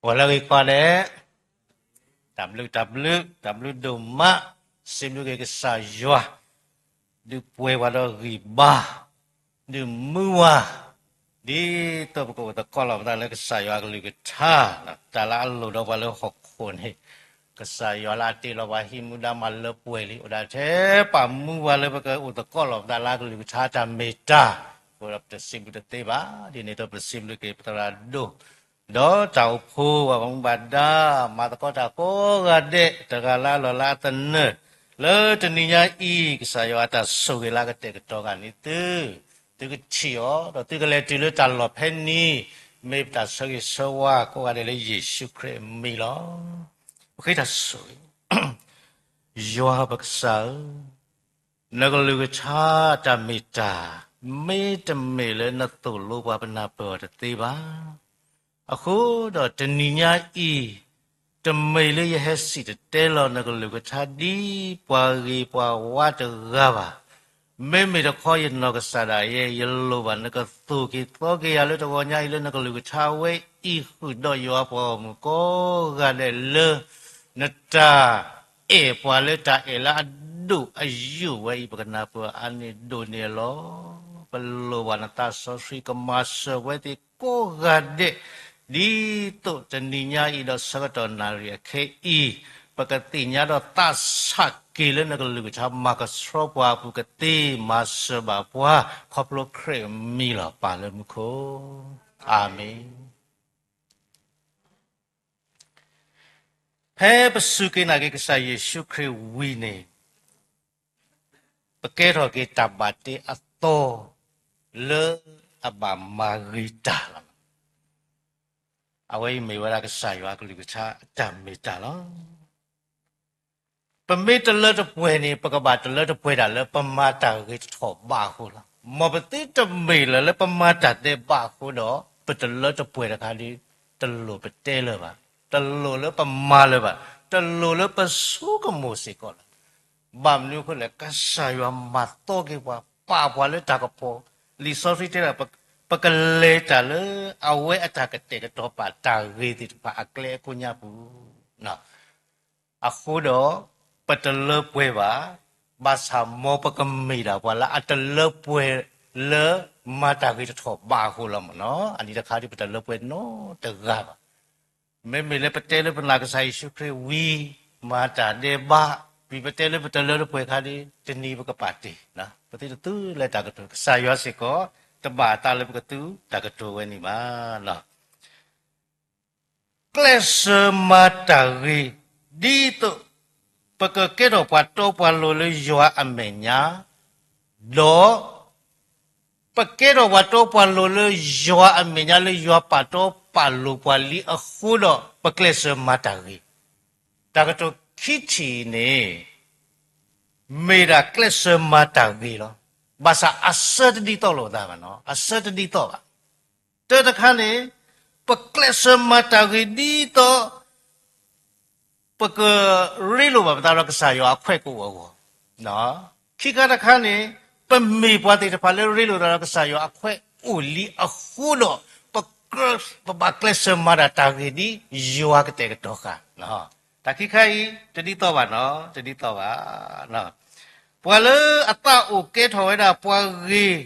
ပှၤလၢအဂ့ၤကိးဂၤဒဲး, တၢ်ဘျုးတၢ်ဘျုး တၢ်ဘျုးဒိၣ်မး, စံးဘျုးက့ၤကစၢ်ယွၤ, ဒုးပှဲၤပှၤဒီးဂံၢ်ဘါ, ဒုးမုၢ်ဝါ, ဒ်သိးပကအိၣ်သကိးလီၤပသးလၢကစၢ်ယွၤအကလုၢ်ကထါ, တၢ်လၢအလိၣ်ဒီးပှၤလၢဟီၣ်ခိၣ်န့ၣ်, ကစၢ်ယွၤလၢအတ့လီၤပှၤဟံးမူဒါမၤလၢပှဲၤလံ, အိၣ်ဒၣ်ထဲပာ်မူပှၤလၢပကအိၣ်သကိးလီၤပသးလၢအကလုၢ်ကထါတၢ်မ့ၢ်တၢ်, အဃိဒီးပတစံးဘျုးတသ့ဘၣ်, ဒ်န့ၣ်ဒီးပစံးဘျုးက့ၤပသရၣ်ဒိၣ် ဒီးတၢ်အိၣ်ဖှိၣ်ဘၣ်မူဘၣ်ဒါ, မၤသကိးတၢ်ကိးဂၤဒဲး, တဂၤလၢအလီၢ်လၢအသနၢၣ်, လၢတနံၤညါအံၤ ကစၢ်ယွၤအတၢ်ဆိၣ်ဂ့ၤလၢအကတဲာ်ကတီၤဂၤန့ၣ်သု, သုကထံၣ်အီၤ, ဒီးသုကလဲၤတုၤလၢတၢ်လီၢ်ဖဲန့ၣ်, မ့ၢ်ပတၢ်ဆၢဂ့ၤဆၢဝါကိးဂၤဒဲးလၢယ့ၣ်ၡူးခရံာ်အမံၤလီၤ. ပဃ့တၢ်ဆိၣ်ဂ့ၤ, ယွၤပကစၢ်ဧၢ, နကလုၢ်ကထါတၢ်မ့ၢ်တၢ်, မ့တမ့ၢ်လၢနသိၣ်လိပှၤပနၢ်ပၢၢ်အီၤတသ့ဘၣ်. အဃိဒီးတနံၤညါအံၤ, တမ့ၢ်လၢယဟဲစံၣ်တဲၤတဲလီၤနကလုၢ်ကထါဒ်ပှၤဂ့ၤပှၤဝါတဂၤဘၣ်. မ့မ့ၢ်တခီယနီၢ်ကစၢ်ဒၣ်ယဲ ယလိၣ်ဘၣ်နကသိၣ်က့ၤသီက့ၤယၤလၢတဂီၤညါအံၤလၢနကလုၢ်ကထါဝဲအံၤဃုာ်ဒီးယွၤပှၤဂီၢ်မုၢ်ကိးဂၤဒဲးလၢ နတၢ် အဲၣ်ပှၤလၢတၢ်အဲၣ်လၢအဒိၣ်အယိာ်ဝဲအံၤ ပကနၢ်ပၢၢ်အါန့ၢ်ဒိၣ်န့ၢ်လီၤ. ပလိၣ်ဘၣ်နသးစီဆှံကမၤစၢၤပဝဲသ့ၣ်ကိးဂၤဒဲး, ဒ်သိးတနံၤညါအံၤဒီးဆၢကတီၢ်နၣ်ရံၣ်အခဲအံၤ, ပကသ့ၣ်ညါဒီးသးဆးက့ၤလၢနကလုၢ်ကထါ မၤကဆှီပှၤအပူၤကသ့, မၤစၢၤဘၣ်ပှၤ ခီဖျိခရံာ်အမံၤလီၤ. ပၢ်လၢမူခိၣ်, အၤမ့ၣ်. ဖဲပစူၢ်က့ၤနာ်က့ၤကစၢ်ယ့ၣ်ၡူးခရံာ်ဝံၤန့ၣ်, ပကဲထီၣ်က့ၤတၢ်ဘၣ်တ့အသီလၢအဘၣ်မၤဂ့ၤတၢ်လီၤ. အဝဲအံၤမ့ၢ်ဝဲဒၣ်ကစၢ်ယွၤအကလုၢ်ကထါအတၢ်မ့ၢ်တၢ်လီၤ. ပမ့ၢ်တလၢတပှဲၤန့ၣ် ပကဘၣ်တလၢတပှဲၤတၢ်လၢပမၤတၢ်ဂ့ၤတထီၣ်ဘးအဃိလီၤ. မ်ပသုတမ့ၢ်လၢၤလၢပမၤတၢ်ဒဲးဘးအဃိဒီး ပတလၢတပှဲၤတခါဒီး တလိၣ်ပတဲလၢၤဘၣ်, တလိၣ်လၢပမၤလၢၤဘၣ်, တလိၣ်လၢပဆိကမိၣ်စ့ၢ်ကီးလၢၤ. ဘၣ်မနုၤအဃိလဲၣ်, ကစၢ်ယွၤမၤသီက့ၤပှၤ, ပာ်ပှၤလၢတၢ်ကပီၤ, လံာ်စီဆှံတဲဒၣ် ပကလဲၤတၢ်လၢအဝဲအတၢ်ကတဲာ်ကတီၤပာ်တၢ်ဂ့ၤသ့ၣ်တဖၣ်အကျဲအကိညါပူၤ အဃိဒီး ပတလၢပှဲၤဘၣ်, ဘၣ်ဆၣ်မ်ပကမ့ၢ်ဒၣ်ပှၤလၢအတလၢပှဲၤလၢမၤတၢ်ဂ့ၤတထီၣ်ဘးအဃိလီၤမ့ၢ်နီၤ. အန့ၣ်တခါဒီး ပတလၢပှဲၤနီတဂၤဘၣ်. မ့မ့ၢ်လၢပတဲလၢပနာ်ကစၢ်ယ့ၣ်ၡူးခရံာ်ဝံၤ, မၤတၢ်ဒဲးဘး, ဝံၤပတဲလၢပတလၢတပှဲၤခါဒီး တနံၤပကပာ်တ့ၢ်, ပသုတသူလၢတၢ်ကတိၤ, ကစၢ်ယွၤစ့ၢ်ကီး တဘၣ်အသးလၢပကသူတၢ်ကတိၤဝဲန့ၣ်ဘၣ်. ကျဲးစၢးမၤတၢ်ဂ့ၤ, ဒ်သိးပကကဲထီၣ်ပှၤတီပှၤလိၤလၢယွၤအမဲာ်ညါ, ဒီး ပကဲထီၣ်ပှၤတီပှၤလိၤလၢယွၤအမဲာ်ညါ လၢယွၤပာ်တီပာ်လိၤပှၤလံအဃိဒီး ပကျဲးစၢးမၤတၢ်ဂ့ၤ. တၢ်ကတိၤခံထံၣ်န့ၣ် မ့ၢ်ဒၣ်ကျဲးစၢးမၤတၢ်ဂ့ၤလီၤ. ဘၣ်ဆၣ်အဆၢတဒ်သိးလိာ်သးဘၣ်နီၤ, အဆၢတဒ်သိးဘၣ်. တၢတခါန့ၣ် ပကျဲးစၢးမၤတၢ်ဂ့ၤဒ်သိး ပကရ့လိာ်ဘၣ်ပသးဒီးကစၢ်ယွၤအခွဲးကအိၣ်အဂီၢ်, ခံခါတခါန့ၣ် ပမ့ၢ်ပှၤသ့ၣ်တဖၣ်လၢရ့လိာ်သးဒီးကစၢ်ယွၤအခွဲးအိၣ်လံအဃိဒီး ပ ပဘၣ်ကျဲးစၢးမၤတၢ်တၢ်ဂ့ၤဒ်ယွၤကတဲာ်ကတီၤဃာ်. တၢ်ခံခါအံၤ တဒ်သိးဘၣ်နီၤ, တဒ်သိးဘၣ်. ပှၤလၢအသးအိၣ်ကဲထီၣ်ဝဲဒၣ်ပှၤဂ့ၤ ဒ်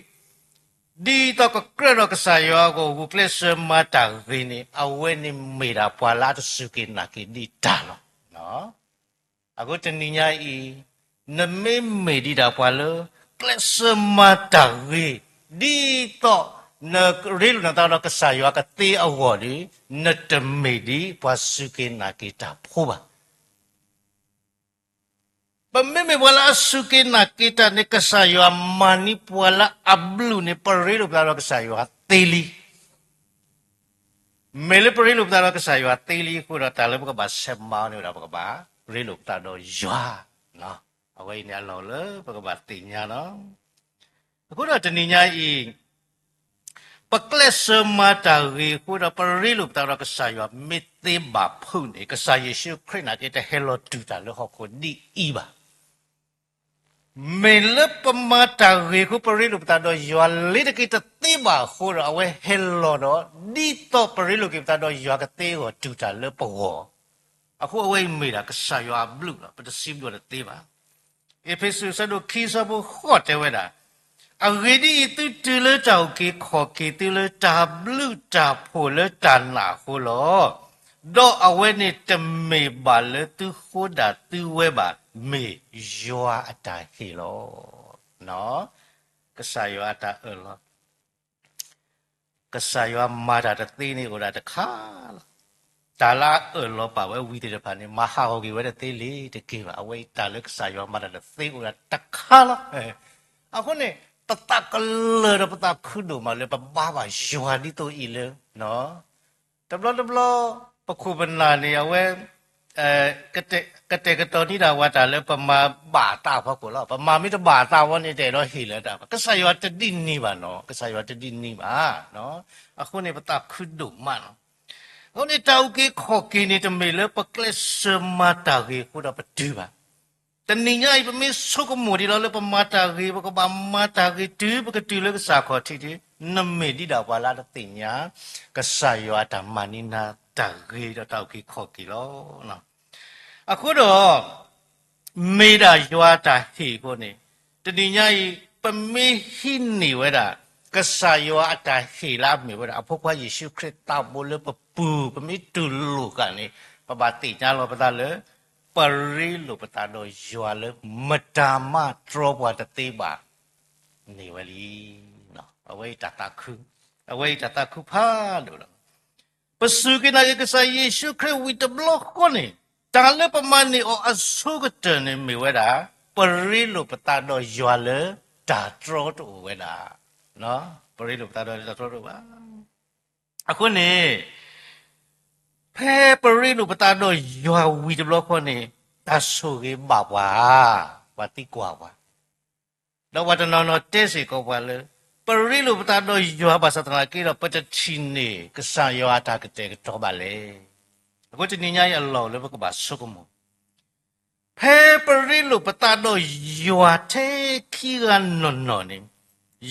သိးကကြၢးဒီးကစၢ်ယွၤအဂီၢ် ဂုာ်ကျဲးစၢးမၤတၢ်ဂ့ၤန့ၣ် အဝဲန့ၣ်မ့ၢ်ဒၣ်ပှၤလၢအတစူၢ်က့ၤနာ်က့ၤဒံးတၢ်လီၤ. အဃိတနံၤညါအံၤ နမ့မ့ၢ်ဒံးဒၣ်ပှၤလၢ ကျဲးစၢးမၤတၢ်ဂ့ၤ ဒ်သိးနရ့လိာ်နသးဒီးကစၢ်ယွၤကသ့အဂီၢ်ဒီး နတမ့ၢ်ဒံးပှၤစူၢ်က့ၤနာ်က့ၤတၢ်ဖိဘၣ်. ပမ့မ့ၢ်ပှၤလၢအစူၢ်က့ၤနာ်က့ၤတၢ်န့ၣ် ကစၢ်ယွၤမၤန့ၢ်ပှၤလၢအဘျုးန့ၣ် ပရ့လိာ်ပသးဒီးကစၢ်ယွၤသ့လံ. မ့ၢ်လၢပရ့လိာ်ပသးဒီးကစၢ်ယွၤသ့လံအဃိဒီး တၢ်လၢပကဘၣ်ဆဲးမၤအီၤန့ၣ်ဝဲဒၣ် ပကဘၣ်ရ့လိာ်ပသးဒီးယွၤ. အဝဲအံၤန့ၣ်အလီၢ်လၢပကဘၣ်သ့ၣ်ညါလီၤ. အဃိဒီးတနံၤညါအံၤ ပကျဲးစၢးမၤတၢ်ဂ့ၤအဃိဒီး ပရ့လိာ်ပသးဒီးကစၢ်ယွၤမ့ၢ်သ့ဘၣ်ဖုးန့ၣ် ကစၢ်ယ့ၣ်ၡူးခရံာ်နာ်က့ တဟဲလီၤတူၢ်တၢ်လၢဟီၣ်ခိၣ်ဒ်အံၤဘၣ်. ပ မ့ၢ်လၢပမၤတၢ်ဂ့ၤအဃိ ပရ့လိာ်ပသးဒီးယွၤလ့ၤတက့ၤတသ့ဘၣ်အဃိဒီး အဝဲဟဲလီၤဒီး ဒ်သိးပရ့လိာ်က့ၤပသးဒီးယွၤကသ့အဂီၢ်တူၢ်တၢ်လၢပဂီၢ်, အဃိအဝဲအံၤမ့ၢ်ဒၣ်ကစၢ်ယွၤအဘျုးလီၤ. ပတစံးဘျုးတသ့ဘၣ်. အ့းဖ့းစူးအဆၢဒိၣ်ခံအဆၢဖိဃိးတဲဝဲဒၣ်, အဂ့ၢ်ဒ်အံၤ, သုတုၤလၢတၢ်အုၣ်က့ၤခီၣ်က့ၤသုလၢတၢ်ဘျုးတၢ်ဖှိၣ်လၢတၢ်နာ်အဃိလီၤ. ဒီးအဝဲန့ၣ်တမ့ၢ်ဘၣ်လၢသုဃိဒၣ်သုဝဲဘၣ်, မ့ၢ်ယွၤအတၢ်ဟ့ၣ်လီၤ. ကစၢ်ယွၤအတၢ်အၢၣ်လီၤ ကစၢ်ယွၤမၤတၢ်တသ့န့ၣ်အိၣ်ဒၣ်တခါလီၤ. တၢ်လၢအအၢၣ်လီၤပာ်ဝဲဝံၤသ့ၣ်တဖၣ်န့ၣ် မၤဟးဂီၤက့ၤဝဲတသ့လံတက့ၢ်ဘၣ်. အဝဲအံၤတၢ်လၢကစၢ်ယွၤမၤတၢ်တသ့အိၣ်ဒၣ်တခါလီၤ. အဃိန့ၣ် ပသးကလၢၢ်ဒီးပသးခုဒိၣ်မးလၢပဘါဘၣ်ယွၤဒ်သိးအံၤလၢ တဘျီတဘျီ ပခိၣ်ပနၢ်န့ၣ် အဝဲ ကတဲာ်ကတီၤန့ၢ်ဒၣ်ဝဲတၢ်လၢပမၤဘၣ်အသးအဖီခိၣ်လီၤ. ပမၤမ့ၢ်တဘၣ်အသးဝဲန့ၣ် တအဲၣ်ဒိးဟ့ၣ်လၢၤတၢ်ဘၣ်. ကစၢ်ယွၤတဒ်န့ၣ်ဘၣ်နီၤ, ကစၢ်ယွၤတဒ်န့ၣ်ဘၣ်. အဃိန့ၣ် ပသးခုဒိၣ်မးလီၤ. အဃိန့ၣ် တၢ်အုၣ်က့ၤခီၣ်က့ၤန့ၣ် တမ့ၢ်လၢပကျဲးစၢးမၤတၢ်ဂ့ၤအဃိဒီးပတုၤဘၣ်. တနံၤညါအံၤ ပမ့ၢ်ဆိကမိၣ်ဒံးလီၤလၢပမၤတၢ်ဂ့ၤ, ပကဘၣ်မၤတၢ်ဂ့ၤတုၤပကတုၤလၢကစၢ်ခီၣ်ထံးတုၤ, နမ့ၢ်ဒ်ဒၣ်ပှၤလၢအတသ့ၣ်ညါ ကစၢ်ယွၤအတၢ်မၤန့ၢ်နၤတၢ်ဂ့ၤဒီးတၢ်အုၣ်က့ၤခီၣ်က့ၤလီၤ. အဃိဒီး မ့ၢ်ဒၣ်ယွၤအတၢ်ဟ့ၣ်အဃိန့ၣ်, တနံၤညါအံၤ ပမ့ၢ်ဟံးန့ၢ်ဝဲဒၣ် ကစၢ်ယွၤအတၢ်ဟ့ၣ်လၢအမ့ၢ်ဝဲဒၣ် အဖိခွါယ့ၣ်ၡူးခရံာ်သးဘိလၢပပူၤ ပမ့ၢ်တူၢ်လိာ်ဃာ်န့ၣ် ပဘၣ်သ့ၣ်ညါလီၤပသးလၢ ပရ့လိာ်ပသးဒီးယွၤလၢမတၤမးတြီပှၤတသ့ဘၣ် န့ၣ်ဝဲလံ. အဝဲအံၤတၢ်သးခု, အဝဲအံၤတၢ်သးခုဖးဒိၣ်လီၤ. ပစူၢ်က့ၤနာ်က့ၤကစၢ်ယ့ၣ်ၡူးခရံာ်ဝံၤတဘျီဃီန့ၣ်, တၢ်လၢပမၤန့ၢ်အီၤအဆိကတၢၢ်န့ၣ်မ့ၢ်ဝဲဒၣ် ပရ့လိာ်ပသးဒီးယွၤလၢတၢ်တြီတအိၣ်ဝဲဒၣ်. ပရ့လိာ်ပသးဒီးတၢ်တြီတအိၣ်ဘၣ်. အဃိန့ၣ် ဖဲပရ့လိာ်ပသးဒီးယွၤဝံၤတဘျီဃီန့ၣ်, တၢ်ဆိၣ်ဂ့ၤဘၣ်ပှၤ, ပှၤသံကွၢ်ပှၤ ဒီးပှၤတနီၤနီၤတဲစ့ၢ်ကီးပှၤလၢ ပရ့လိာ်ပသးဒီးယွၤဘၣ်ဆၣ်သနာ်က့ဒီး ပတထံၣ်န့ၢ်ကစၢ်ယွၤအတၢ်ကတဲာ်ကတီၤဘၣ်လဲၣ်. အဃိတနံၤညါအံၤအလီၢ်အိၣ်လၢပကဘၣ်ဆိကမိၣ်, ဖဲပရ့လိာ်ပသးဒီးယွၤထဲခံဂၤနီၢ်နီၢ်န့ၣ်,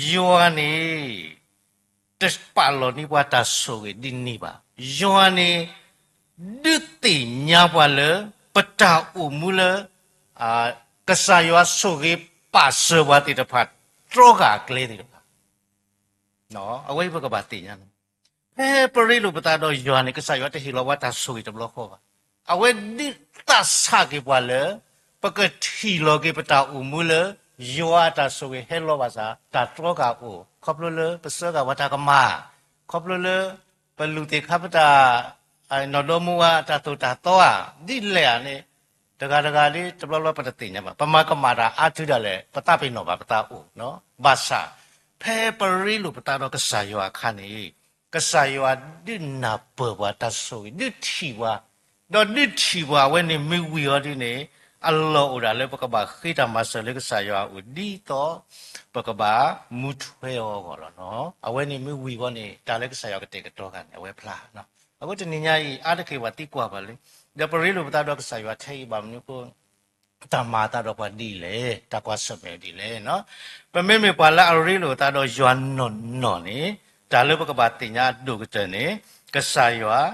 ယွၤန့ၣ် တပာ်လီၤန့ၢ်ပှၤတၢ်ဆိၣ်ဂ့ၤဒ်န့ၣ်ဘၣ်. ယွၤန့ၣ် ဒုးသ့ၣ်ညါပှၤလၢ ပတၢ်အိၣ်မူလၢ ကစၢ်ယွၤဆိၣ်ဂ့ၤပာ်စၢၤပှၤသ့ၣ်တဖၣ် တြီဃာ်အကျဲသ့ၣ်တဖၣ်, အဝဲအံၤပကဘၣ်သ့ၣ်ညါန့ၣ်, ဖဲပရ့လိာ်ပသးဒီးယွၤန့ၣ် ကစၢ်ယွၤတဟ့ၣ်လီၤပှၤတၢ်ဆိၣ်ဂ့ၤတဘျီဃီဘၣ်. အဝဲဒုးသးဆးက့ၤပှၤလၢ ပကထံၣ်လီၤက့ၤပတၢ်အိၣ်မူလၢ ယွၤအတၢ်ဆိၣ်ဂ့ၤဟဲလီၤဘၣ်ဆၣ် တၢ်တြီဃာ်အိၣ်, ခီဖျိလၢပစၢဃာ်ပှၤတၢ်ကမၣ်, ခီဖျိလၢ ပလူၤသ့ၣ်ခါပတၢ် နီၢ်ဒီမါဝၤတၢ်သိၣ်တၢ်သီဧါ, ဒ်လဲၣ်ဧါန့ၣ် တဂၤတဂၤဒ်တဘျီဘျီပတသ့ၣ်ညါဘၣ်. ပမၤကမၣ်တၢ်အါတုၤဒၣ်လဲာ် ပသးပ့ၤနီၣ်ဘၣ်ပသးအိၣ်, ဘၣ်ဆၣ် ဖဲပရ့လိာ်ပသးဒီးကစၢ်ယွၤအခါန့ၣ်, ကစၢ်ယွၤဒုးနၢ်ပၢၢ်ပှၤတၢ်ဆိၣ်ဂ့ၤ, ဒုးထံၣ်ပှၤ, ဒီးဒုးထံၣ်ပှၤအဝဲန့ၣ်မ့ၢ်ဝံၤအီၤဒ်န့ၣ်, အလီၢ်အိၣ်ဒၣ်လၢပကဘၣ်ဃ့တၢ်မၤစၢၤလၢကစၢ်ယွၤအအိၣ်ဒ်သိး ပကဘၣ်မူထွဲအီၤအဂီၢ်လီၤ. အဝဲန့ၣ်မ့ၢ်ဝံၤအီၤန့ၣ် တၢ်လၢကစၢ်ယွၤကတဲာ်ကတီၤဃာ်န့ၣ် အဝဲဖျါ အဃိတနံၤညါအံၤ အါတက့ၢ်ပှၤသံကွၢ်ပှၤလၢ ဒီးပရ့လိာ်ပသးဒီးကစၢ်ယွၤထဲအံၤဘၣ်မနုၤအဃိ တၢ်မၤအသးဒီးပှၤဒ်လဲၣ်, တၢ်ကွၢ်ဆၢၣ်မဲာ်ဒ်လဲၣ်. ပမ့မ့ၢ်ပှၤလၢအရ့လိာ်အသးဒီးယွၤနီၢ်နီၢ်န့ၣ်, တၢ်လၢပကဘၣ်သ့ၣ်ညါအဒိၣ်ကတၢၢ်န့ၣ်, ကစၢ်ယွၤ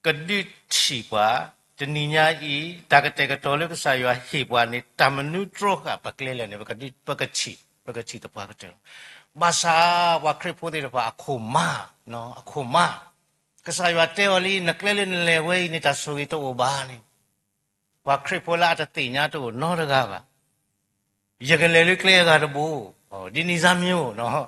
ကဒုးထံၣ်ပှၤ, တနံၤညါအံၤ တၢ်ကတဲာ်ကတီၤလၢကစၢ်ယွၤဟ့ၣ်ပှၤန့ၣ် တၢ်မနုၤတြီဃာ်ပကျဲလဲၣ်န့ၣ် ပကဒုး, ပကထံၣ်, ပကထံၣ်သပှၢ်ကတၢၢ်လီၤ. ဘၣ်ဆၣ်ပှၤခရံာ်ဖိသ့ၣ်တဖၣ်အခိၣ်မါ, အခိၣ်မါ, ကစၢ်ယွၤတဲအီၤလံ နကျဲလၢနလဲၤဝဲအံၤန့ၣ် တၢ်ဆိၣ်ဂ့ၤတအိၣ်ဘၣ်န့ၣ်, ပှၤခရံာ်ဖိလၢအတသ့ၣ်ညါတအိၣ်နီတဂၤဘၣ်. ယကလဲၤလၢကျဲအဂၤတဘိ, ဒ်န့ၣ်စၢ်မ့ၢ်အိၣ်နီၤ,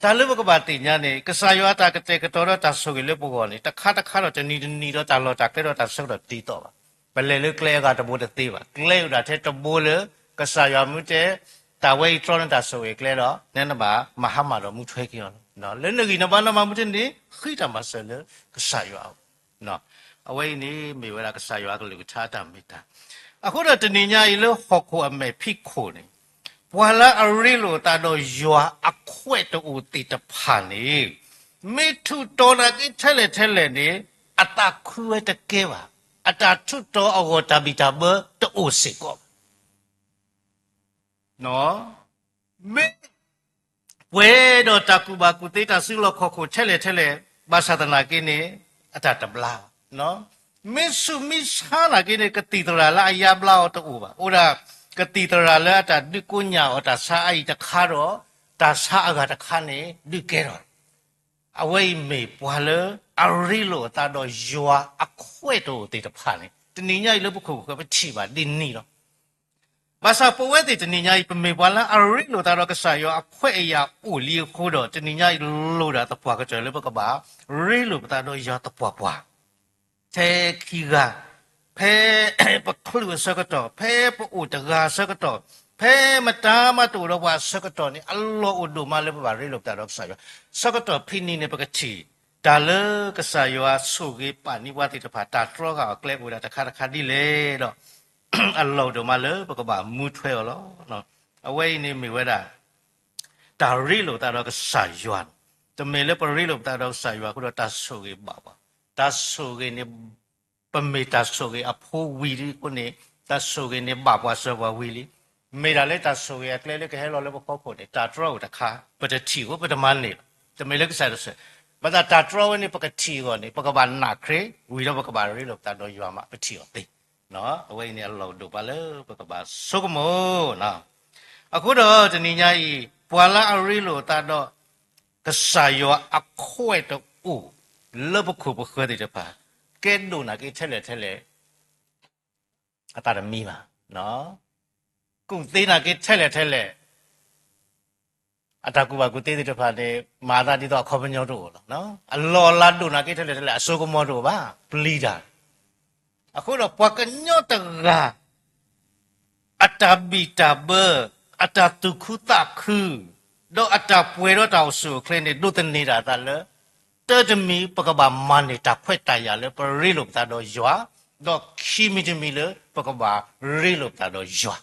တၢ်လၢပကဘၣ်သ့ၣ်ညါန့ၣ် ကစၢ်ယွၤအတၢ်ကတဲာ်ကတီၤဒီးတၢ်ဆိၣ်ဂ့ၤလၢပဂီၢ်န့ၣ် တခါတခါဒီးတနံၤတနံၤဒီးတၢ်လီၢ်တၢ်ကျဲဒီးတၢ်ဆၢကတီၢ်တဒ်သိးဘၣ်. ပလဲၤလၢကျဲအဂၤတဘိတသ့ဘၣ်. ကျဲအိၣ်ဒၣ်ထဲတဘိလၢ ကစၢ်ယွၤမ့ၢ်တဲ တၢ်ဝဲအံၤတြီန့ၢ်တၢ်ဆိၣ်ဂ့ၤကျဲဒီး နဲနဘၣ်မၤဟါမၢ်ဒီးမူထွဲက့ၤအီၤလီၤ. လၢနဂံၢ်နဘါနမၤမူထွဲန့ၣ် ဃ့တၢ်မၤစၢၤလၢကစၢ်ယွၤအအိၣ် အဝဲအံၤန့ၣ်မ့ၢ်ဝဲဒၣ်ကစၢ်ယွၤအကလုၢ်ကထါအတၢ်မ့ၢ်တၢ်. အဃိဒီးတနံၤညါအံၤလၢဟီၣ်ခိၣ်အမဲာ်ဖံးခိၣ်န့ၣ်, ပှၤလၢအရ့လိာ်အသးဒီးယွၤအခွဲးတအိၣ်သ့ၣ်တဖၣ်န့ၣ်, မ့ၢ်ထူးတီၤနာ်က့ထဲလဲၣ်ထဲလဲၣ်န့ၣ် အသးခုဝဲတကဲဘၣ်. အတၢ်ထူးတီၤအဂီၢ်တၢ်ဘံၣ်တၢ်ဘၢတအိၣ်စ့ၢ်ကီးဘၣ်. မ့ၢ်ပှဲၤဒီးတၢ်ကူၣ်ဘၣ်ကူၣ်သ့ တၢ်စုလီၢ်ခီၣ်ခိၣ်ထဲလဲၣ်ထဲလဲၣ် ဘၣ်ဆၣ်သနာ်က့န့ၣ် အတၢ်တဘျါဘၣ်. မ့ၢ်ဆူးမ့ၢ်ဆါနာ်က့န့ၣ် ကသံၣ်သရၣ်လၢအယါဘျါအီၤတအိၣ်ဘၣ်. အိၣ်ဒၣ်ကသံၣ်သရၣ်လၢအတၢ်ဒုးကိညၢ်အီၤ တၢ်ဆါအအံၤတခါဒီး တၢ်ဆါအဂၤတခါန့ၣ် ဒုးကဲထီၣ် အဝဲအံၤမ့ၢ်ပှၤလၢအရ့လိာ်အသးဒီးယွၤအခွဲးတအိၣ်သ့ၣ်တဖၣ်န့ၣ် တနံၤညါအံၤလၢပခိၣ်ပဃၢၤပထံၣ်ဘၣ်ဒ်န့ၣ်လီၤ. ဘၣ်ဆၣ်ပဝဲသ့ၣ်တနံၤညါအံၤ ပမ့ၢ်ပှၤလၢအရ့လိာ်သးဒီးကစၢ်ယွၤအခွဲးအယာ်အိၣ်လံအဃိဒီး တနံၤညါအံၤလိၣ်ဒၣ်သပှၢ်ကတၢၢ်လၢပကဘၣ်ရ့လိာ်ပသးဒီးယွၤသပှၢ်ပှၢ် ထဲခံဂၤ, ဖဲပချုးအဆၢကတီၢ်, ဖဲပအိၣ်တဂၤအဆၢကတီၢ်, ဖဲမတၤမးတအိၣ်ဒီးပှၤအဆၢကတီၢ်န့ၣ် အလီၢ်အိၣ်ဒိၣ်မးလၢပဘၣ်ရ့လိာ်ပသးဒီးကစၢ်ယွၤ. ဆၢကတီၢ်ဖဲန့ၣ်န့ၣ် ပကထံၣ် တၢ်လၢကစၢ်ယွၤဆိၣ်ဂ့ၤပာ်န့ၢ်ပှၤသ့ၣ်တဖၣ် တၢ်တြီဃာ်အီၤကျဲအိၣ်ဝဲဒၣ်တခါတခါဒ်လဲၣ်ဒီး အလီၢ်အိၣ်ဒိၣ်မးလၢပကဘၣ်မူထွဲအီၤလီၤ. အဝဲအံၤန့ၣ်မ့ၢ်ဝဲဒၣ် တၢ်ရ့လိာ်သးဒီးကစၢ်ယွၤန့ၣ်, တမ့ၢ်လၢပရ့လိာ်ပသးဒီးကစၢ်ယွၤအဃိဒီးတၢ်ဆိၣ်ဂ့ၤဘၣ်ပှၤ, တၢ်ဆိၣ်ဂ့ၤန့ၣ် ပမ့ၢ်တၢ်ဆိၣ်ဂ့ၤအဖိဝံၤလံအဃိန့ၣ် တၢ်ဆိၣ်ဂ့ၤန့ၣ်ဘၣ်ပှၤစၢၤပှၤဝံၤလံ. မ့ၢ်ဒၣ်လၢတၢ်ဆိၣ်ဂ့ၤအကျဲလၢကဟဲလီၤလၢပဖီခိၣ်န့ၣ် တၢ်တြီအိၣ်တခါ ပတထံၣ်အဃိ ပတမၤန့ၢ်ဘၣ်. တမ့ၢ်လၢကစၢ်တဆၢ, ဘၣ်ဆၣ်တၢ်တြီဝဲန့ၣ် ပကထံၣ်အဂီၢ်န့ၣ် ပကဘၣ်နာ်ခရံာ် ဝံၤဒီးပကဘၣ်ရ့လိာ်ပသးဒီးယွၤမး ပထံၣ်အီၤသ့. အဝဲအံၤန့ၣ်အလီၢ်အိၣ်ဒိၣ်မးလၢပကဘၣ်ဆိကမိၣ်. အဃိဒီးတနံၤညါအံၤ ပှၤလၢအရ့လိာ်သးဒီး ကစၢ်ယွၤအခွဲးတအိၣ် လၢပခိၣ်ပဃၢၤသ့ၣ်တဖၣ် ကဲဒိၣ်နာ်က့ထဲလဲၣ်ထဲလဲၣ် အသးတမံဘၣ်. ကူၣ်သ့နာ်က့ထဲလဲၣ်ထဲလဲၣ် အတၢ်ကူၣ်ဘၣ်ကူၣ်သ့သ့ၣ်တဖၣ်န့ၣ် မၤသးဒ်သိးအခီပညီတအိၣ်လီၤ. အလီၢ်အလၤဒိၣ်နာ်က့ထဲလဲၣ်ထဲလဲၣ် အစိကမီၤတအိၣ်ဘၣ် ပျံၤတၢ်. အဃိဒီးပှၤကညီတဂၤ အတၢ်ဘံၣ်တၢ်ဘၢ, အတၢ်သူၣ်ခုသးခု, ဒီးအတၢ်ပှဲၤဒီးတၢ်အိၣ်ဆူၣ်အိၣ်ချ့န့ၣ် ဒိးသန့ၤတၢ်အသးလၢ တၢ်တမံၤ ပကဘၣ်မၤန့ၢ်တၢ်ခွဲးတၢ်ယာ်လၢပရ့လိာ်ပသးဒီးယွၤ, ဒီးခံမံၤတမံၤလၢပကဘၣ်ရ့လိာ်ပသးဒီးယွၤ.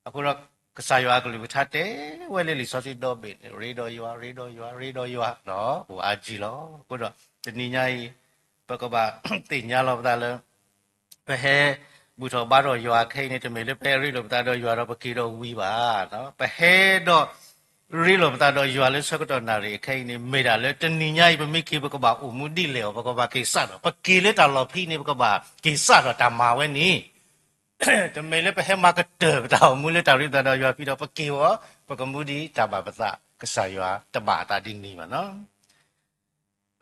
အဃိဒီး ကစၢ်ယွၤအကလုၢ်ကထါတဲဝဲလၢလံာ်စီဆှံဒီဘ့ၣ်န့ၣ် ရ့ဒီးယွၤ, ရ့ဒီးယွၤ, ရ့ဒီးယွၤ, အိၣ်အါကံလီၤ. အဃိဒီး တနံၤညါအံၤ ပကဘၣ်သ့ၣ်ညါလီၤပသးလၢ ပဟဲဘူၣ်ထီၣ်ဘါထီၣ်ယွၤခဲအံၤန့ၣ် တမ့ၢ်လၢပဟဲရ့လိာ်ပသးဒီးယွၤဒီးပက့ၤဒီးဝံၤဘၣ်. ပဟဲဒီးရ့လိာ်ပသးဒီးယွၤလၢဆၢကတီၢ်နၣ်ရံၣ်အခဲအံၤန့ၣ် မ့ၢ်ဒၣ်လၢတနံၤညါအံၤ ပမ့ၢ်က့ၤ ပကဘၣ်အိၣ်မူဒ်လဲၣ်အီၤ ပကဘၣ်က့ၤစးထီၣ်, ပက့ၤလၢတၢ်လီၢ်ဖဲန့ၣ် ပကဘၣ်က့ၤစးထီၣ်တၢ်မၤဝဲန့ၣ် တမ့ၢ်လၢပဟဲမၤကတၢၢ်ပတၢ်အိၣ်မူလၢတၢ်ရ့လိာ်ပသးဒီးယွၤဖဲဒီး ပက့ၤဝဲ ပကမူဒ်တၢ်ဘၣ်ပသးကစၢ်ယွၤတဘၣ်အသးဒ်န့ၣ်ဘၣ်နီၤ.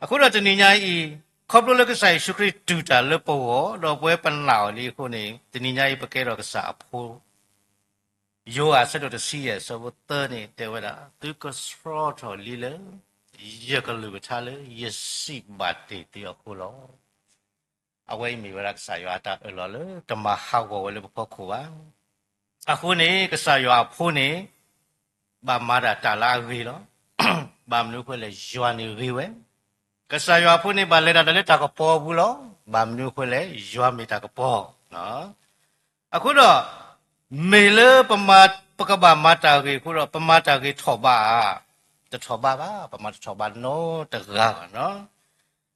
အဃိဒီးတနံၤညါအံၤ ခီဖျိလၢကစၢ်ယ့ၣ်ၡူးခရံာ်တူၢ်တၢ်လၢပဂီၢ် ဒီးပဝဲပနာ်အီၤလံအဃိန့ၣ် တနံၤညါအံၤပကဲထီၣ်ကစၢ်အဖိ ယိၤဟၣ်အဆၢဒိၣ်တဆံယဲၢ်အဆၢဖိသၢန့ၣ် တဲဝဲဒၣ် သုကဆှီထီၣ်လံလၢ ယကလုၢ်ကထါလၢယစံးဘၣ်တ့ၢ်သုအဃိလီၤ. အဝဲအံၤမ့ၢ်ဝဲဒၣ်ကစၢ်ယွၤအတၢ်အၢၣ်လီၤလၢတမၤဟးဂီၤဝဲလၢပဖီခိၣ်ဘၣ်. အဃိန့ၣ် ကစၢ်ယွၤအဖိန့ၣ် ဘၣ်မၤဒၣ်တၢ်လၢအဂ့ၤလီၤ. ဘၣ်မနုၤအဃိလဲၣ် ယွၤန့ၣ်ဂ့ၤဝဲ. ကစၢ်ယွၤအဖိန့ၣ် ဘၣ်လဲၤတၢ်လၢတၢ်ကပီၤအပူၤလီၤ. ဘၣ်မနုၤအဃိလဲၣ် ယွၤမ့ၢ်တၢ်ကပီၤ. အဃိဒီး မ့ၢ်လၢပမၤ ပကဘၣ်မၤတၢ်ဂ့ၤအဃိဒီး ပမၤတၢ်ဂ့ၤထီၣ်ဘးဧါ, တထီၣ်ဘးဘၣ်, ပမၤတထီၣ်ဘးနီတဂၤဘၣ်နီၤ.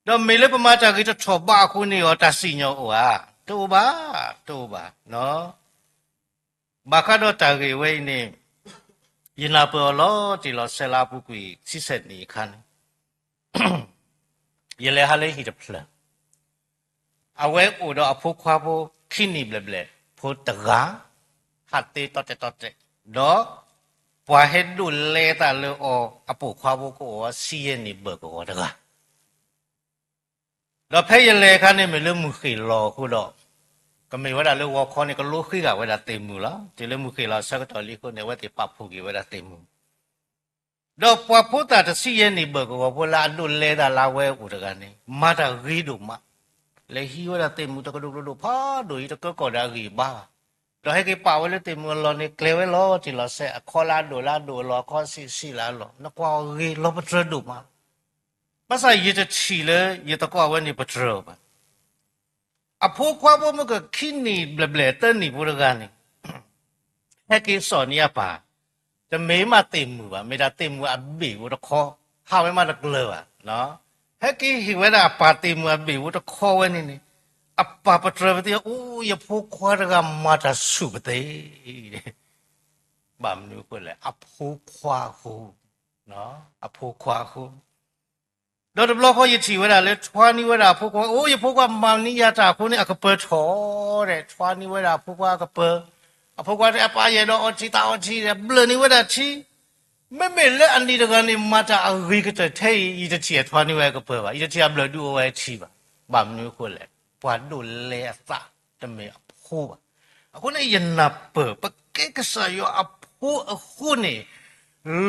ဒီးမ့ၢ်လၢပမၤတၢ်ဂ့ၤတထီၣ်ဘးအဃိန့ၣ်အီၤ တၢ်စံၣ်ညီၣ်အိၣ်ဧါ, တအိၣ်ဘၣ်, တအိၣ်ဘၣ်နီၤ. ဘၣ်ဃးဒီးတၢ်ဂ့ၢ်ဝဲအံၤန့ၣ် ယနၢ်ပၢၢ်အီၤလီၤတံၢ်လီၤဆဲးလၢအပူၤကွံာ်ဆံဆဲၣ်နံၣ်အခါန့ၣ် ယလဲၤဟးလၢဟံၣ်တဖျၢၣ်, အဝဲအိၣ်ဒီးအဖိခွါဖိခံနံၣ်ဘျဲၣ်ဘျဲၣ်ဖိတဂၤ, ဟးသ့တီတဲာ်တီတဲာ်, ဒီးပှၤဟဲဒိးလဲသးလၢအီၤအပိာ်ခွါဖိကအိၣ်ဝဲဆံယဲၢ်နံၣ်ဘၢၣ်ကဝီၤတဂၤ ဒီးဖဲယလဲၤအခါန့ၣ်မ့ၢ်လၢမုၢ်ဃ့ၢ်လီၤအဃိဒီး, ကမ့ၢ်ဝဲဒၣ်လၢဂီၤခီန့ၣ် ကလိဃ့ဂာ်ဝဲဒၣ်သ့ၣ်မုၢ်လီၤ. တုၤလၢမုၢ်ဃ့ၢ်လီၤဆၢကတီၢ်လံအဃိန့ၣ် အဝဲသ့ၣ်ပာ်ဖှိၣ်က့ၤဝဲဒၣ်သ့ၣ်မုၢ်, ဒီးပှၤဖိသၣ်တဆံယဲၢ်နံၣ်ဘၢၣ်ကဝီၤဖိလၢအဒိးလဲသးလၢအဝဲအအိၣ်တဂၤန့ၣ် မၤတၢ်ဂ့ၤဒိၣ်မး, လဲၤဟံးဝဲဒၣ်သ့ၣ်မုၢ်တကဒိၣ်ကဒိၣ်ဖးဒိၣ်အံၤ တကၢကီၢ်ဒီးအဂံၢ်အဘါဘၣ်, ဒီးဟဲက့ၤပာ်ဝဲလၢသ့ၣ်မုၢ်အလီၢ်န့ၣ် ကျဲၤဝဲလီၤတံၢ်လီၤဆဲး အခီလၢအဒိၣ်လၢအဒိၣ်အလီၢ် အခီဆံးဆံးလၢအလီၢ် နကွၢ်အီၤဂ့ၤလီၤပတြၢၤဒိၣ်မး. ဘၣ်ဆၣ်ယတထံၣ်လၢယသကိးအဝဲန့ၣ်ပတြၢၤအီၤဘၣ်. အဖိခွါဖိမုၢ်ကခံနံၣ်ဘျဲၣ်ဘျဲၣ်သၢနံၣ်ဖိတဂၤန့ၣ် ဟဲက့ၤစိာ်န့ၢ်အပၢ်, တမ့ၢ်မးသ့ၣ်မုၢ်ဘၣ်, မ့ၢ်ဒၣ်သ့ၣ်မုၢ်အဘ့ၣ်ဖိတခီ, ဟးဝဲမးတကျၢၤဘၣ်. ဟဲက့ၤဟ့ၣ်ဝဲဒၣ်အပၢ်သ့ၣ်မုၢ်အဘ့ၣ်ဖိတခီဝဲန့ၣ်န့ၣ်, အပၢ်ပတြၢၤပသ့ၣ်, အိၣ် ယဖိခွါတဂၤမၤတၢ်ဆူၣ်ပသ့ၣ် ဘၣ်မနုၤအဃိလဲၣ်, အဖိခွါအဃိ, အဖိခွါအဃိ. ဒီးတဘျီဃီယထံၣ်ဝဲဒၣ်လၢထွါနံၣ်ဝဲဒၣ်အဖိခွါ, အိ ယဖိခွါမၤနံၣ်ယၤတၢ်အဃိန့ၣ် အကပၢၤထီၣ်ဒီး ထွါနံၣ်ဝဲဒၣ်အဖိခွါအကပၢၤ, အဖိခွါတဲအပၢ်ယအဲၣ်ဒိးအီထံသးအီထံဒီး ဘျၢၣ်န့ၢ်ဝဲဒၣ်ထံ မ့မ့ၢ်လၢအနံၤတဂၤန့ၣ် မၤတၢ်အဂ့ၤကတၢၢ်ထဲအံၤ ယတထံၣ်အထွါနံၣ်ဝဲအကပၢၤဘၣ်, ယတထံၣ်အဘျၢၣ်ဒုးအိၣ်ဝဲအထံဘၣ်. ဘၣ်မနုၤအဃိလဲၣ်, ပှၤဒိးလဲအသးတမ့ၢ်အဖိဘၣ်. အဃိန့ၣ် ယနၢ်ပၢၢ် ပကဲကစၢ်ယွၤအဖိအဃိန့ၣ်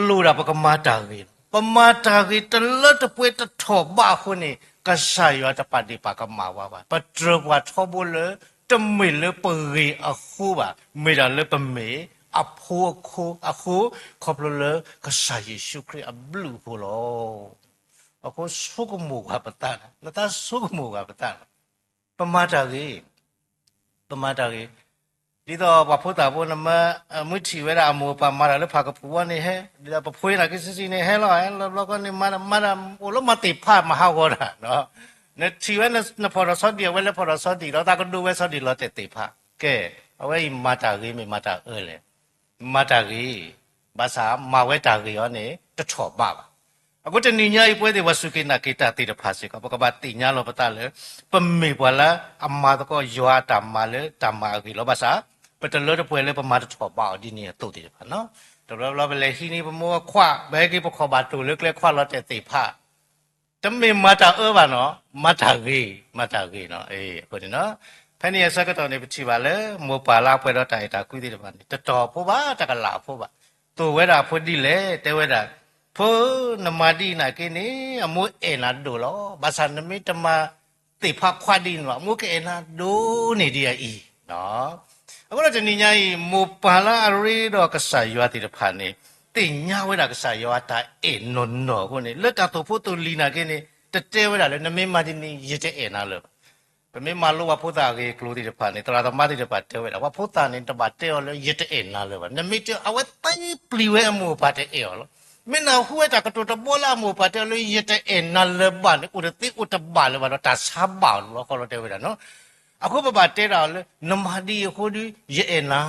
လိၣ်ဒၣ်ပကမၤတၢ်ဂ့ၤလီၤ. ပမၤတၢ်ဂ့ၤတလၢတပှဲၤတထီၣ်ဘးအဃိန့ၣ် ကစၢ်ယွၤတပာ်ဒ့ၣ်ပာ်ကမၣ်ဝဲဘၣ်. ပတြၢၤပှၤထီဘိလၢ တမ့ၢ်လၢပဂ့ၤအဃိဘၣ်, မ့ၢ်ဒၣ်လၢပမ့ၢ်အဖိအဃိ, ခီဖျိလၢကစၢ်ယ့ၣ်ၡူးခရံာ်အဘျုးအဃိလီၤ. အဃိဆိကမိၣ်ကွၢ်ပသး, နသးဆိကမိၣ်ကွၢ်ပသး, ပမၤတၢ်ဂ့ၤ ပမၤတၢ်ဂ့ၤ, ဒ်သိးပှၤဖိသၣ်ဖိ နမ့ၢ်ထံၣ်ဝဲဒၣ်အမိၢ်အပၢ်မၤတၢ်လၢဖးကပူၤဝဲန့ၣ်ဟဲ, ဒ်သိးပဖိနာ်က့ဆံးဆံးန့ၣ် ဟဲလီၤ, ဟဲလီၤဘျီဃီန့ၣ် မၤတၢ် မၤတၢ်အိၣ်လၢမၤသ့ၣ်ဖးမၤဟးဂီၤတၢ်, နထံၣ်ဝဲနဖီၣ်ထီၣ်ဆီဒံၣ် အဝဲလဲၤဖီၣ်ထီၣ်ဆီဒံၣ်ဒီး သးကဒိဝဲဆီဒံၣ်လီၤတဲာ်သ့ၣ်ဖး, ကဲ, အဝဲအံၤမၤတၢ်ဂ့ၤမ့ၢ်မၤတၢ်အၢလဲၣ်. မၤတၢ်ဂ့ၤ, ဘၣ်ဆၣ်မၤဝဲတၢ်ဂ့ၤအီၤန့ၣ် တထီၣ်ဘးဘၣ်. အဃိတနံၤညါအံၤ ပဝဲသ့ၣ်ပှၤစူၢ်က့ၤနာ်က့ၤတၢ်သ့ၣ်တဖၣ်စ့ၢ်ကီး ပကဘၣ်သ့ၣ်ညါလီၤပသးလၢ ပမ့ၢ်ပှၤလၢအမၤသကိးယွၤအတၢ်မၤလၢတၢ်မၤအဂ့ၤလီၤ. ဘၣ်ဆၣ် ပတလၢတပှဲၤလၢပမၤတထီၣ်ဘးအီၤဒ်န့ၣ်အသိးသ့ၣ်တဖၣ်နီၤ. တဘျီဘျီပလဲၤဟံးန့ၢ်ပမိၢ်အခွး ပဟဲက့ၤပခီၣ်ဘၣ်တိၢ်လၢကျဲခွးလီၤတဲာ်သ့ၣ်ဖး တမ့ၢ်မၤတၢ်အၢဘၣ်နီၤ, မၤတၢ်ဂ့ၤ, မၤတၢ်ဂ့ၤနီၤ. အဃိန့ၣ်နီၤ, ဖဲန့ၣ်အဆၢကတီၢ်န့ၣ် ပထံၣ်ဘၣ်လၢ မိၢ်ပၢ်လၢအပှဲၤဒီးတၢ်အဲၣ်တၢ်ကွံသ့ၣ်တဖၣ်န့ၣ် တတီၢ်ဖိဘၣ် တကလးဖိဘၣ်, သိၣ်ဝဲဒၣ်အဖိဒ်လဲၣ်, တဲဝဲဒၣ်, ဖိဧၢ, နမၤဒ်အံၤနာ်က့န့ၣ် အမိၢ်အဲၣ်နၤဒိၣ်လီၤ. ဘၣ်ဆၣ်နမ့ၢ်တမၤသ့ၣ်ဖးခွးဒ်န့ၣ်လီၤ အမိၢ်ကအဲၣ်နၤဒိၣ်န့ၢ်ဒံးအအံၤ. အဃိဒီးတနံၤညါအံၤ မိၢ်ပၢ်လၢအရ့ဒီးကစၢ်ယွၤသ့ၣ်တဖၣ်န့ၣ် သ့ၣ်ညါဝဲဒၣ်ကစၢ်ယွၤအတၢ်အဲၣ်နီၢ်နီၢ်အဃိန့ၣ် လၢတၢ်သိၣ်ဖိသိၣ်လံၤနာ်က့န့ၣ် တတဲဝဲဒၣ်လၢ နမ့ၢ်မၤဒ်န့ၣ် ယတအဲၣ်နၤလၢၤဘၣ်. ပမ့ၢ်မၤလိပှၤဖိသၣ်အဂ့ၢ်အကျိၤသ့ၣ်တဖၣ်န့ၣ် သရၣ်သမါသ့ၣ်တဖၣ်တဲဝဲဒၣ် ပှၤဖိသၣ်န့ၣ် တဘၣ်တဲအီၤလၢ ယတအဲၣ်နၤလၢၤဘၣ်. နမ့ၢ်တဲအီၤ အဝဲသ့ပျံၤဝဲအမိၢ်အပၢ်တအဲၣ်အီၤလီၤ. မ့ၢ်နၢ်ဟူဝဲတၢ်ကတိၤတဘီလၢအမိၢ်အပၢ်တဲအီၤလၢ ယတအဲၣ်နၤလၢၤဘၣ်န့ၣ် အိၣ်တသ့အိၣ်တဘၣ်လၢၤဘၣ်ဒီး တၢ်ဆါဘၣ်အီၤတဘျီဃီလီၤ တဲဝဲဒၣ်နီၤ. အဃိပဘၣ်တဲဒၣ်အီၤလၢ နမၤဒ်အံၤအဃိဒီး ယအဲၣ်နၤ,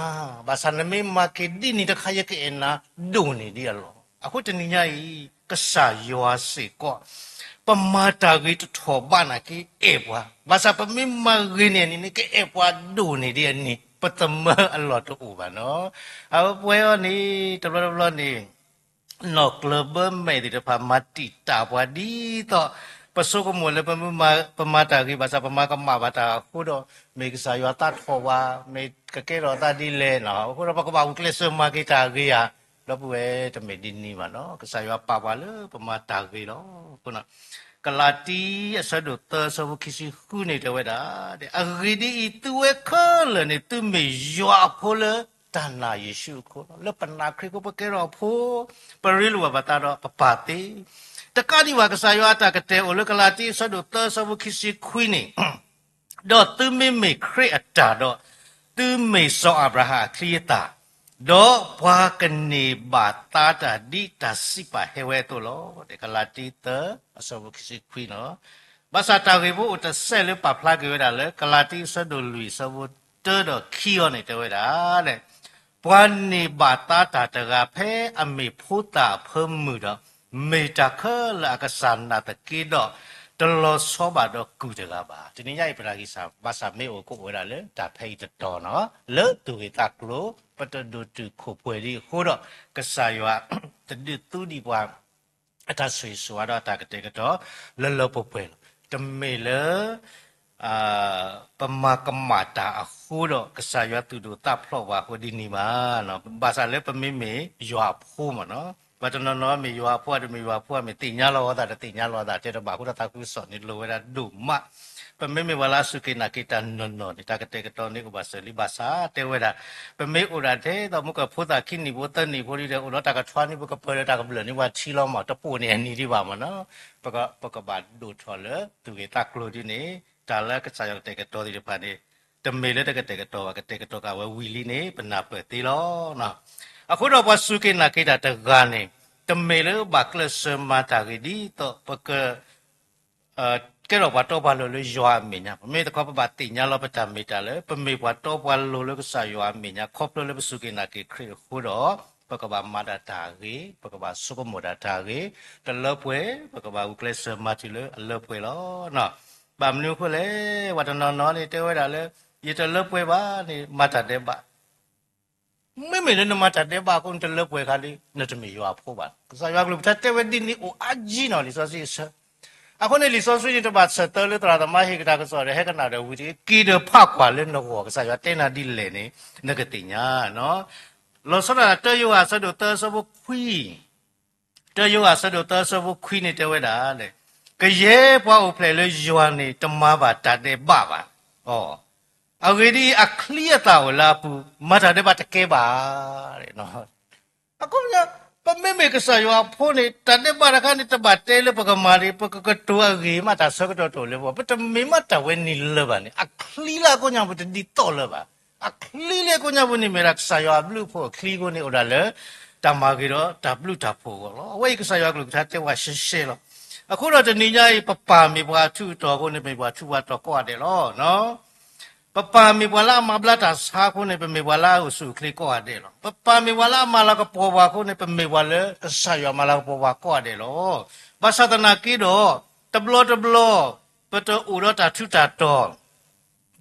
ဘၣ်ဆၣ်နမ့ၢ်မၤက့ၤဒ်န့ၣ်တခါ ယကအဲၣ်နၤဒိၣ်န့ၢ်ဒံးအလီၢ်. အဃိတနံၤညါအံၤ ကစၢ်ယွၤစ့ၢ်ကီး ပမၤတၢ်ဂ့ၤတထီၣ်ဘးနာ်က့အဲၣ်ပှၤ, ဘၣ်ဆၣ်ပမ့ၢ်မၤဂ့ၤန့ၢ်အနံၤန့ၣ် ကအဲၣ်ပှၤဒိၣ်န့ၢ်ဒံးအနံၤ ပသမၢအလီၢ်တအိၣ်ဘၣ်နီၤ. အဝဲပှဲၤအီၤန့ၣ် တဘျီတဘျီန့ၣ် နီၢ်ကျၢၤဘၢမဲာ်သ့ၣ်တဖၣ် မၤတံာ်တာ်ပှၤဒ်သိး ပဆိကမိၣ်လၢ ပမၤတၢ်ဂ့ၤဘၣ်ဆၣ် ပမၤကမၣ်ဘၣ်တၢ်အဃိဒီး မ့ၢ်ကစၢ်ယွၤသးထီၣ်ပှၤ, မ့ၢ်ကကဲထီၣ်သးဒ်လဲၣ်နီၤ. အဃိဒီး ပကဘၣ်အိၣ်ကျဲးစၢးမၤက့ၤတၢ်ဂ့ၤဧါ, ဒီပုၢ်ဝဲၢ် တမ့ၢ်ဒ်န့ၣ်ဘၣ်နီၤ. ကစၢ်ယွၤပာ်ပှၤလၢပမၤတၢ်ဂ့ၤလီၤ. ကလၤတံ အဆၢဒိၣ်သၢ အဆၢဖိခံဆံဃုန့ၣ်တဲဝဲဒၣ်, အဂ့ၢ်ဒ်အံၤ, သုဝဲခဲလၢာ်န့ၣ် သုမ့ၢ်ယွၤအဖိလၢတၢ်နာ်ယ့ၣ်ၡူးအဃိလီၤ. လၢပနာ်ခရံာ်အဃိ ပကဲထီၣ်အဖိ, ပရ့လိာ်ဘၣ်ပသးဒီးပပၢ်သ့ တကးဒံးဘၣ် ကစၢ်ယွၤအတၢ်ကတဲာ်အိၣ်လၢ ကလၤတံ အဆၢဒိၣ်သၢ အဆၢဖိခံဆံခွံန့ၣ်, ဒီးသုမ့မ့ၢ်ခရံာ်အတၢ်ဒီး, သုမ့ၢ်စီၤအၤဘြၤဟၣ်အချံအသၣ်, ဒီးပှၤကန့ၢ်ဘၣ်သါတၢ်ဒ်တၢ်စံးပာ်ဟဲဝဲအသိးလီၤ. ကလၤတံ သၢ အဆၢဖိခံဆံခွံနီၤ. ဘၣ်ဆၣ်တၢ်ဂ့ၢ်ဖိအိၣ်တစဲးလၢပာ်ဖျါက့ၤဝဲဒၣ်လၢ ကလၤတံ အဆၢဒိၣ်လွံၢ် အဆၢဖိတၢဒီးခံအီၤန့ၣ် တဲဝဲဒၣ် ပှၤန့ၢ်ဘၣ်သါတၢ်တဂၤဖဲအမ့ၢ်ဖိသၣ်အဖၢမုၢ်ဒီး, မ့ၢ်တၢ်ခဲလၢာ်အကစၢ်နာ်သက့ဒီး, တလီၤဆီဘၣ်ဒီးကုၢ်တဂၤဘၣ်. တနံၤညါအံၤ ပတၢ်ဂံၢ်စၢ်ဘါစၢ်မ့ၢ်အိၣ်ကအိၣ်ဝဲဒၣ်လၢတၢ်ဖဲအံၤတတီၤနီၤ, လၢသူၣ်ဂ့ၢ်သးကျိၤ ပတဒိၣ်တုာ်ခိၣ်ပှဲၤဒံးအဃိဒီး, ကစၢ်ယွၤတဒုးသူဒံးပှၤ အတၢ်ဆိၣ်ဂ့ၤဆိၣ်ဝါဒီးအတၢ်ကတဲာ်ကတီၤလၢလၢပှဲၤပှဲၤလီၤ. တမ့ၢ်လၢ ပမၤကမၣ်တၢ်အဃိဒီး ကစၢ်ယွၤသူၣ်ဒိၣ်သးဖျိးပှၤအဃိဒ်န့ၣ်ဘၣ်. ဘၣ်ဆၣ်လၢပမ့မ့ၢ်ယွၤအဖိမ့ၢ်နီၤ, ပှၤတနီၤနီၤမ့ၢ်ယွၤအဖိ တမ့ၢ်ယွၤအဖိ မ့ၢ်သ့ၣ်ညါလီၤအသး တသ့ၣ်ညါလီၤအသးတဲတဘၣ်အဃိဒီး သးခုကစီၣ်န့ၣ်လိၣ်ဝဲဒၣ်ဒိၣ်မး. ပမ့မ့ၢ်ပှၤလၢအစူၢ်က့ၤနာ်က့ၤတၢ်နီၢ်နီၢ်န့ၣ် တၢ်ကတဲာ်ကတီၤန့ၣ်အိၣ်ဘၣ်စၢၤလံ ဘၣ်ဆၣ်တဲဝဲဒၣ် ပမ့ၢ်အိၣ်ဒၣ်ထဲသိးမုၢ်ကဖိသၣ်ခံနံၣ်ဖိသၢနံၣ်ဖိဒ်ဒီး အိၣ်ဒီးတၢ်ကထွါန့ၣ် ပကပၢၤဒီးတၢ်ကဘျၢၣ်န့ၢ်ပှၤထံလီၤမး တပိာ်န့ၢ်အနံၤဒံးဘၣ်မ့ၢ်နီၤ. ပကဘၣ်ဒိၣ်ထီၣ်လၢသူၣ်ဂ့ၢ်သးကျိၤဒ်န့ၣ် တၢ်လၢကစၢ်ယွၤကတဲာ်ကတီၤသ့ၣ်တဖၣ်န့ၣ် တမ့ၢ်လၢတကတဲာ်ကတီၤဘၣ် ကတဲာ်ကတီၤက့ၤဝဲဝံၤလံန့ၣ် ပနၢ်ပၢၢ်သ့လီၤ. အဃိဒီးပှၤစူၢ်က့ၤနာ်က့ၤတၢ်တဂၤန့ၣ် တမ့ၢ်လၢဘၣ်ကျဲးစၢးမၤတၢ်ဂ့ၤဒ်သိးပက ကဲထီၣ်ပှၤတီပှၤလိၤလၢယွၤအမဲာ်ညါ, ပမ့ၢ်တခီပဘၣ်သ့ၣ်ညါလီၤပတၢ်မ့ၢ်တၢ်လၢ ပမ့ၢ်ပှၤတီပှၤလိၤလၢကစၢ်ယွၤအမဲာ်ညါ ခီဖျိလၢပစူၢ်က့ၤနာ်က့ၤခရံာ်အဃိဒီး ပကဘၣ်မၤဒၣ်တၢ်အဂ့ၤ, ပကဘၣ်ဆိကမိၣ်ဒၣ်တၢ်အဂ့ၤ, တလၢပှဲၤ ပကဘၣ်ဂုာ်ကျဲးစၢးမၤတုၤလၢအလၢပှဲၤလီၤ. ဘၣ်မနုၤအဃိလဲၣ်, ပှၤတနီၤနီၤန့ၣ်တဲဝဲဒၣ်လၢ ယတလၢပှဲၤဘၣ်န့ၣ် မၤတၢ်ဒဲးဘး မ့မ့ၢ်လၢနမၤတၢ်ဒဲးဘးအဃိ နတလၢပှဲၤအခါဒီး နတမ့ၢ်ယွၤအဖိဘၣ်. ကစၢ်ယွၤကလုၢ်ကထါတဲဝဲဒ်န့ၣ်အိၣ်အါကံနီၤ လံာ်စီဆှံအဆၢ. အဃိန့ၣ် လံာ်စီဆှံန့ၣ် တဘၣ်ဆၢၣ်သၢလၢသရၣ်သမါဟ့ၣ်ကတၢၢ်ကစီၣ်ဒီး ဟဲကနၣ်ဒီးဝံၤတက့ၢ်, က့ၤဒီးဖးကွၢ်လၢနဂီၢ် ကစၢ်ယွၤတဲနၤဒ်လဲၣ်န့ၣ် နကသ့ၣ်ညါနီၤ. လီၤဆီဒၣ်တၢယိၤဟၣ်အဆၢဒိၣ်သၢအဆၢဖိခွံ တၢယိၤဟၣ်အဆၢဒိၣ်သၢအဆၢဖိခွံန့ၣ်တဲဝဲဒၣ်, ကယဲၢ်ပှၤအိၣ်ဖျဲၣ်လၢယွၤန့ၣ် တမၤဘၣ်တၢ်ဒဲးဘးဘၣ်. အဂ့ၢ်ဒ်အံၤ, အချံအသၣ်အိၣ်လၢအပူၤ, မၤတၢ်ဒဲးဘးတကဲဘၣ်. အခီပညီ, ပမ့မ့ၢ်ကစၢ်ယွၤအဖိန့ၣ် တၢ်ဒဲးဘးတခါန့ၣ် တဘၣ်တဲလၢပကမၤန့ၣ် ပကကတိၤအဂ့ၢ်မး တၢ်ဆၢကတီၢ်တအိၣ်လၢပဂီၢ်, ပတမ့ၢ်မးတၢ်ဝဲန့ၣ်လၢၤဘၣ်န့ၣ် အချံလၢအကိညါပူၤတဒ်သိးလၢၤဘၣ်. အချံလၢအကိညါပူၤန့ၣ်မ့ၢ်ဒၣ်ကစၢ်ယွၤအဘျုးအဖှိၣ်အချံအဃိန့ၣ် အိၣ်ဒၣ်လၢ တၢ်မၤဂ့ၤဒီးတၢ်ဘျုးတၢ်ဖှိၣ်အဂီၢ်လီၤ. အဝဲအံၤကစၢ်ယွၤကလုၢ်ကထါတဲဝဲရှဲရှဲလီၤ. အဃိဒီးတနံၤညါအံၤ ပပၢ်မ့ၢ်ပှၤအထူးအတီၤအဃိန့ၣ် ပမ့ၢ်ပှၤထူးပှၤတီၤကိးဂၤဒဲးလီၤ. ပပၢ်မ့ၢ်ပှၤလၢအမၤဘျါတၢ်ဆါအဃိန့ၣ် ပမ့ၢ်ပှၤလၢအအိၣ်ဆူၣ်အိၣ်ချ့ကိးဂၤဒဲးလီၤ. ပပၢ်မ့ၢ်ပှၤလၢအမၤလၤကပီၤပှၤအဃိန့ၣ် ပမ့ၢ်ပှၤလၢကစၢ်ယွၤမၤလၤကပီၤပှၤကိးဂၤဒဲးလီၤ. ဘၣ်ဆၣ်သနာ်က့ဒီး တဘျီတဘျီ ပတအိၣ်ဒီးတၢ်ထူးတၢ်တီၤ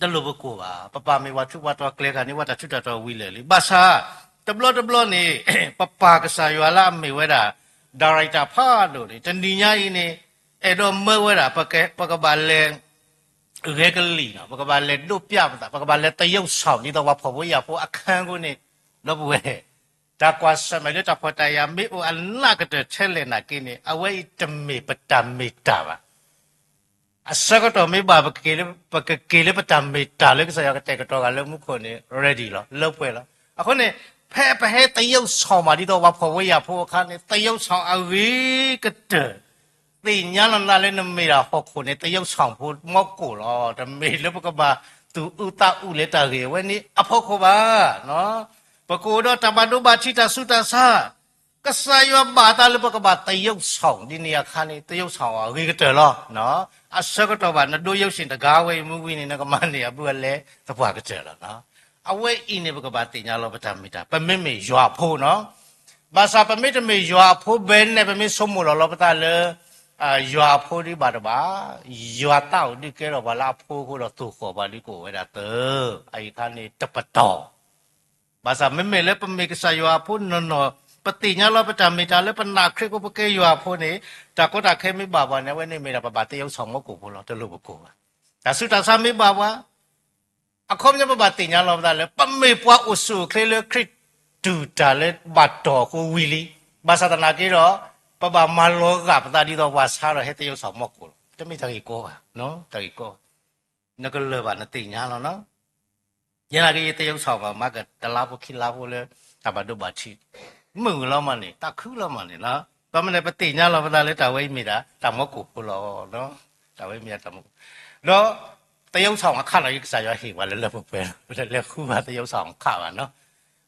တလိၣ်ပကိၢ်ဘၣ်. ပပၢ်မ့ၢ်ပှၤထူးပှၤတီၤကျဲခါန့ၣ် ပှၤတၢ်ထူးတၢ်တီၤဝံၤလၢာ်လံ. ဘၣ်ဆၣ် တဘျီတဘျီန့ၣ် ပပၢ်ကစၢ်ယွၤလၢအမ့ၢ်ဝဲဒၣ် ဒါရိုက်တာ ဖးဒိၣ်န့ၣ် တနံၤညါအံၤန့ၣ် အဲၣ်ဒိးမၢဝဲဒၣ် ပကဘၣ်လဲၤ ဂဲၤကလံၣ်နီၤ, ပကဘၣ်လဲၤဒိးပျးပသး, ပကဘၣ်လဲၤသရုပ်ဆောင် ဒ်သိးပှၤဖှီၣ်ဖိယာ်ဖိအခန်းအဃိန့ၣ် ဒီပုၢ်ဝဲၢ် တၢ်ကွၢ်ဆၢၣ်မဲာ်လၢတၢ်ဖှီၣ်တၢ်ယာ်မ့ၢ်အိၣ်အနးကတၢၢ်ထဲလဲၣ်နာ်က့န့ၣ် အဝဲအံၤတမ့ၢ်ပတၢ်မ့ၢ်တၢ်ဘၣ်. အဆၢကတီၢ်မ့ၢ်ဘၣ် ပကက့ၤလၢပတၢ်မ့ၢ်တၢ်လၢကစၢ်ယွၤကတဲာ်ကတီၤဂၤလၢမူခိၣ်န့ၣ် ready လီၤ, လၢပှဲၤလီၤ. အဃိန့ၣ် ဖဲပဟဲသရုပ်ဆောင်မး ဒ်သိးပှၤဖှီၣ်ဖိယာ်ဖိအခါန့ၣ် သရုပ်ဆောင်အဂ့ၤကတၢၢ် သ့ၣ်ညါလီၤနၤလၢနမ့ၢ်ဒၣ်ဟီၣ်ခိၣ်န့ၣ် သရုပ်ဆောင်ဖိမီၢ်ကိၢ်လီၤ. တမ့ၢ်လၢပကဘၣ်သူၣ်အုးသးအုးလၢတၢ်ဂ့ၢ်ဝဲန့ၣ်အဖီခိၣ်ဘၣ်. ပကအိၣ်ဒီးတၢ်ဘၣ်ဒိဘၣ်ထံး တၢ်ဆူးတၢ်ဆါ ကစၢ်ယွၤဘၣ်အသးလၢပကဘၣ်သရုပ်ဆောင် ဒ်န့ၣ်အခါန့ၣ် သရုပ်ဆောင်အဂ့ၤကတၢၢ်လီၤ. အဆၢကတီၢ်ဘၣ် နဒိယုၢ်စ့ၣ်တဂၤဝဲအံၤမ့ၢ်ဝံၤန့ၣ် နကမၤန့ၢ်အဘူးအလဲသပှၢ်ကတၢၢ်လီၤ. အဝဲအံၤန့ၣ် ပကဘၣ်သ့ၣ်ညါလီၤပတၢ်မ့ၢ်တၢ် ပမ့မ့ၢ်ယွၤအဖိနီၤ. ဘၣ်ဆၣ်ပမ့ၢ်တမ့ၢ်ယွၤအဖိဘၣ်န့ၣ် ပမ့ၢ်ဆိကမိၣ်လီၤလီၤပသးလၢ ယွၤအဖိဒ်ဘၣ်တဘၣ်, ယွၤသးအိၣ်ဒုးကဲထီၣ်ပှၤလၢအဖိအဃိဒီး သိၣ်ဃီၣ်ပှၤဒုးကအိၣ်ဝဲဒၣ်သၢ, အအံၤအခါန့ၣ်တပတီၢ် ဘၣ်ဆၣ်မ့မ့ၢ်လၢပမ့ၢ်ကစၢ်ယွၤအဖိနီၢ်နီၢ် ပသ့ၣ်ညါလီၤပတၢ်မ့ၢ်တၢ်လၢပနာ်ခရံာ်အဃိ ပကဲယွၤအဖိန့ၣ် တၢ်ကီတၢ်ခဲမ့ၢ်ဘၣ်ပှၤန့ၣ် အဝဲန့ၣ်မ့ၢ်ဒၣ်ပဘၣ်သရုပ်ဆောင်မီၢ်ကိၢ်ဖိလီၤ, တလိၣ်ပကိၢ်ဘၣ်. တၢ်ဆူးတၢ်ဆါမ့ၢ်ဘၣ်ပှၤ အခီပညီပဘၣ်သ့ၣ်ညါလီၤပသးလၢ ပမ့ၢ်ပှၤအိၣ်ဆူၣ်အိၣ်ချ့လၢခရံာ်တူၢ်တၢ်လၢဘၣ်တီၢ်အဃိဝံၤလံ. ဘၣ်ဆၣ်သနာ်က့ဒီး ပဘၣ်မၤလီၤဂာ်ပသးဒ်သိးပှၤဆါဒီးဟဲသရုပ်ဆောင်မီၢ်ကိၢ်လီၤ. တမ့ၢ်တၢ်ဂ့ၢ်ကီဘၣ်, တၢ်ဂ့ၢ်ကီ နကလၢၤဘၣ် နသ့ၣ်ညါလီၤနီၤ. ယဲနာ်က့ ယသရုပ်ဆောင်ဘၣ် မၤကတလါဖိခံလါဖိလၢ တၢ်ဘၣ်ဒိဘၣ်ထံး မုာ်လီၤမးန့ၣ် တၢ်ခုလီၤမးန့ၣ်လီၤ. ဘၣ်မနုၤလဲၣ် ပသ့ၣ်ညါလီၤပသးလၢတၢ်ဝဲအံၤမ့ၢ်ဒၣ် တၢ်မီၢ်ကိၢ်ဖိလီၤ. တၢ်ဝဲအံၤမ့ၢ်ဒၣ်တၢ်မီၢ်ကိၢ် ဒီး သရုပ်ဆောင်အခါနီၤ ကစၢ်ယွၤဟ့ၣ်ပှၤလၢလၢပှဲၤပှဲၤလီၤ, ပတလဲၤဃုဘၣ်သရုပ်ဆောင်အခါဘၣ်နီၤ.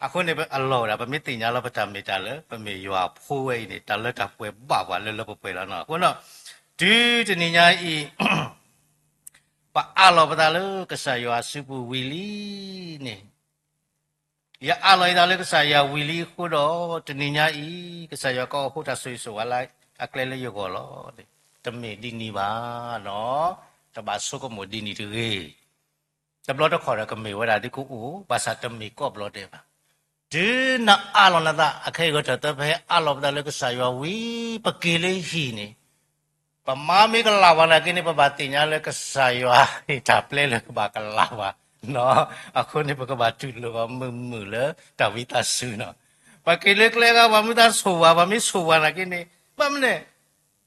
အဃိန့ၣ် အလီၢ်ဝဲဒၣ် ပမ့ၢ်သ့ၣ်ညါလီၤပတၢ်မ့ၢ်တၢ်လၢ ပမ့ၢ်ယွၤအဖိဝဲအံၤန့ၣ် တၢ်လၢတၢ်ပှဲၤဘၣ်ပှၤလၢလၢပှဲၤပှဲၤလီၤနီၤ. အဃိဒီး တုၤတနံၤညါအံၤ ပအးလီၤပသးလၢကစၢ်ယွၤအစုပူၤဝံၤလံန့ၣ်, ယအးလီၤယသးလၢကစၢ်ယွၤဝံၤလံအဃိဒီး တနံၤညါအံၤ ကစၢ်ယွၤကအီၣ်ဟိၣ်တၢ်ဆိၣ်ဂ့ၤဆိၣ်ဝါလၢအကျဲလၢယဂီၢ်လီၤ. တမ့ၢ်ဒ်န့ၣ်ဘၣ်နီၤ, တဘၣ်ဆိကမိၣ်ဒ်န့ၣ်တဂ့ၤ. တဘျီတခီၣ်ဒီးကမ့ၢ်ဝဲဒၣ်ဒ်ကအိၣ် ဘၣ်ဆၣ်တမ့ၢ်ကိးဘျီဒဲးဘၣ်. တုၤနအးလီၤနသး အခဲအံၤဂီၢ်တၢ်သၢဖဲအးလီၤပသးလၢကစၢ်ယွၤဝံၤ ပက့ၤလၢဟံၣ်န့ၣ် ပမၤမ့ၢ်ကလၢ်ပှၤနာ်က့န့ၣ် ပဘၣ်သ့ၣ်ညါလၢကစၢ်ယွၤဟ့ၣ်တၢ်ပျဲလၢပဘၣ်ကလၢ်ပှၤနီၤ. အဃိန့ၣ် ပကဘၣ်တူၢ်လိာ်ပှၤမုာ်မုာ်လၢတၢ်ဝံသးစူၤနီၤ. ပက့ၤလၢကျဲဂၤ ပှၤမုာ်သးဆိၣ်ဝါ ပှၤမ့ၢ်ဆိၣ်ဝါနာ်က့န့ၣ် ဘၣ်မနုၤလဲၣ်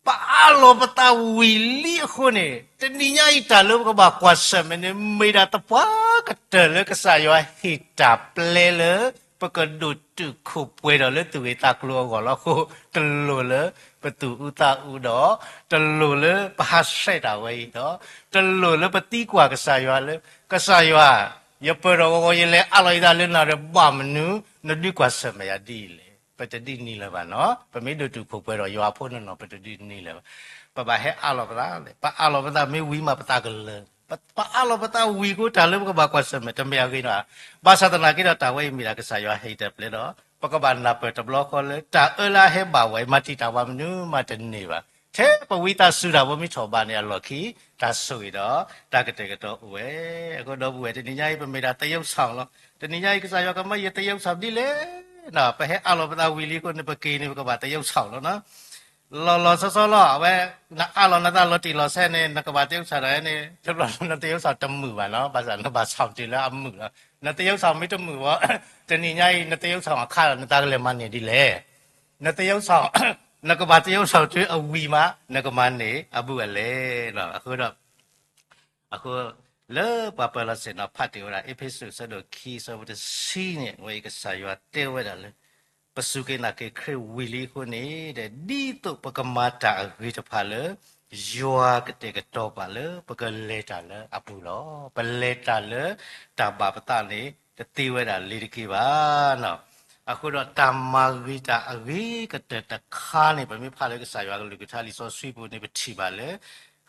ပအးလီၤပသးဝံၤလံအဃိန့ၣ် တနံၤညါအံၤတၢ်လၢပကဘၣ်ကွၢ်ဆၢၣ်မဲာ်န့ၣ် မ့ၢ်ဒၣ်သပှၢ်ကတၢၢ်လၢကစၢ်ယွၤဟ့ၣ်တၢ်ပျဲလၢ ပကဒိၣ်တုာ်ခိၣ်ပှဲၤဒီးလၢသူၣ်ဂ့ၤသးကျိၤအဂီၢ်လီၤအဃိ တလိၣ်လၢပသူၣ်အုးသးအုးဒီး တလိၣ်လၢပဟးဆှဲးတၢ်ဝဲအံၤဒီး တလိၣ်လၢပသံကွၢ်ကစၢ်ယွၤလၢ ကစၢ်ယွၤ ယပၢၢ်ထီၣ်ဂီၤဂီၤ ယလဲၤအးလီၤယသးလၢနၤဒီး ဘၣ်မနုၤ နဒုးကွၢ်ဆၢၣ်မဲာ်ယၤဒ်အံၤလဲၣ်. ပတဒ်န့ၣ်လၢၤဘၣ်နီၤ. ပမ့ၢ်ဒိၣ်တုာ်ခိၣ်ပှဲၤဒီးယွၤအဖိနီၢ်နီၢ် ပတဒ်န့ၣ်လၢၤဘၣ်. ပဘၣ်ဟဲအးလီၤပသးလဲၣ်. ပအးလီၤပသးမ့ၢ်ဝံၤမး ပသးကလၢာ်, ပအးလီၤပသးဝံၤအဃိ တၢ်လၢပကဘၣ်ကွၢ်ဆၢၣ်မဲာ် တမ့ၢ်အဂ့ၤနီၤ. ဘၣ်ဆၣ်သနာ်က့ဒီး တၢ်ဝဲအံၤမ့ၢ်ဒၣ်ကစၢ်ယွၤဟ့ၣ်တၢ်ပျဲဒီး ပကဘၣ်နၢ်ပၢၢ်တဘျီဃီလၢ တၢ်အၢလၢအဟဲဘၣ်ဝဲအံၤ မၤတံာ်တာ်ပှၤမနုၤမးတန့ၢ်ဘၣ်. ထဲပဝံသးစူၤတၢ်ဖိမ့ၢ်ထီၣ်ဘးန့ၣ်အလီၢ်ခံ တၢ်ဆိၣ်ဂ့ၤဒီးတၢ်ကတဲာ်ကတီၤအိၣ်ဝဲ. အဃိဒီပုၢ်ဝဲၢ် တနံၤညါအံၤ ပမ့ၢ်ဒၣ်သယုၢ်ဆောင်လီၤ. တနံၤညါအံၤ ကစၢ်ယွၤကမၢယသယုၢ်ဆောင်ဒ်လဲၣ်, ပဟဲအးလီၤပသးဝံၤလံအဃိန့ၣ် ပက့ၤန့ၣ် ပကဘၣ်သယုၢ်ဆောင်လီၤ. လီၤလီၤဆီဆီလီၤ. အဝဲ နအးလီၤနသးလီၤတံၢ်လီၤဆဲးန့ၣ် နကဘၣ်သယုၢ်ဆောင်ဒီးန့ၣ် တဘျီနသယုၢ်ဆောင်တမုာ်ဘၣ်နီၤ, ဘၣ်ဆၣ်နဘၣ်ဆောင်တုၤလၢအမုာ်လီၤ. နသယုၢ်ဆောင်မ့ၢ်တမုာ်ဘၣ် တနံၤညါအံၤ နသယုၢ်ဆောင်အခါဒီး နတၢ်ကလဲၤမၤန့ၢ်ဒ်လဲၣ်. နသယုၢ်ဆောင် နကဘၣ်သယုၢ်ဆောင်တုၤအဝံၤမး နကမၤန့ၢ်အဘူးအလဲလီၤ. အဃိဒီး အဃိ လၢပှၤပၢလီၤစ့ၢ်နီၤ ဖးတ့ၢ်ဝဲဒၣ် အ့းဖ့းစူး အဆၢဒိၣ်ခံ အဆၢဖိတဆံန့ၣ် အဝဲအံၤကစၢ်ယွၤတဲဝဲဒၣ်လၢ ပစူၢ်က့ၤနာ်က့ၤခရံာ်ဝံၤလံအဃိန့ၣ် ဒ်သိးပကမၤတၢ်အဂ့ၤတဖၣ်လၢ ယွၤကတဲာ်ကတီၤပှၤလၢ ပကလဲၤတၢ်လၢအပူၤလီၤ. ပလဲၤတၢ်လၢတၢ်ဘၣ်ပသးန့ၣ် တသ့ဝဲဒၣ်လ့ၤတက့ၢ်ဘၣ်. အဃိဒီးတၢ်မၤဂ့ၤတၢ်အဂ့ၤကတၢၢ်တခါန့ၣ် ပမ့ၢ်ဖးလၢကစၢ်ယွၤကလုၢ်ကထါလံာ်စီဆှံပူၤန့ၣ် ပထံၣ်ဘၣ်လၢ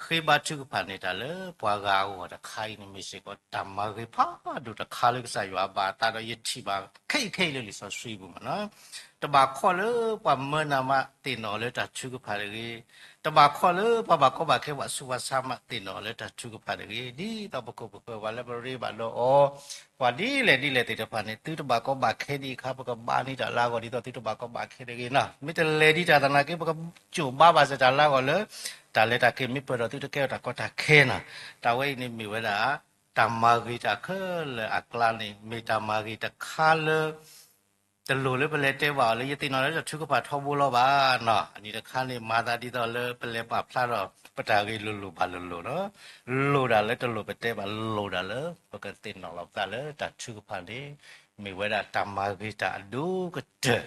ဃ့ဘါထုကဖၣ်န့ၢ်တၢ်လၢပှၤဂၤအဂီၢ်တခါအံၤန့ၣ် မ့ၢ်စ့ၢ်ကီးတၢ်မၤဂ့ၤဖးဒိၣ်တခါလၢကစၢ်ယွၤအဘၣ်အသးဒီး ယထံၣ်ဘၣ်ခဲအံၤခဲအံၤလၢလံာ်စီဆှံပူၤမးနီၤ. တဘၣ်ခီလၢပှၤမၢနၤမးသ့ၣ်နီၣ်လၢတၢ်ထုကဖၣ်တဂ့ၤ, တဘၣ်ခီလၢပှၤဘၣ်ကီဘၣ်ခဲပှၤဆူးပှၤဆါမးသ့ၣ်နီၣ်လၢတၢ်ထုကဖၣ်တဂ့ၤ, ဒ်သိးပခိၣ်ပဃၢၤပှၤလၢပရ့ဘၣ်ဒီးအီၤ ပှၤဒ်လဲၣ်ဒ်လဲၣ်သ့ၣ်တဖၣ်န့ၣ် သုတဘၣ်ကီဘၣ်ခဲဒံးအခါ ပကဘါန့ၢ်တၢ်လၢအဂီၢ် ဒ်သိးသုတဘၣ်ကီဘၣ်ခဲတဂ့ၤနီၤ. မ့ၢ်တလဲၤဒ်တၢ်သနာ်က့ ပကစူၣ်ဘါဘၣ်စ့ၢ်တၢ်လၢအဂီၢ်လၢ တၢ်လဲၤတၢ်က့ၤမ့ၢ်ပၢၢ်ဒီးသုတကဲထီၣ်တၢ်ကီတၢ်ခဲနီၤ. တၢ်ဝဲအံၤန့ၣ်မ့ၢ်ဝဲဒၣ် တၢ်မၤဂ့ၤတၢ်ခဲလၢာ်အကျါန့ၣ် မ့ၢ်တၢ်မၤဂ့ၤတခါလၢ တလိၣ်လၢပလဲၤတဲဘၣ်အီၤလၢ ယသ့ၣ်နီၣ်လၢတၢ်ထုကဖၣ်ထီဘိလီၤဘၣ်နီၤ. အနံၤတခါန့ၣ် မၤသးဒ်သိးလၢပလဲၤပာ်ဖျါထီၣ်ပတၢ်ဂ့ၢ်လိၤလိၤဘၣ်လိၤလိၤနီၤ. လိၣ်ဒၣ်လၢတလိၣ်ပတဲဘၣ် လိၣ်ဒၣ်လၢပကသ့ၣ်နီၣ်လီၤပသးလၢတၢ်ထုကဖၣ်န့ၣ် မ့ၢ်ဝဲဒၣ်တၢ်မၤဂ့ၤတၢ်အဒိၣ်ကတၢၢ်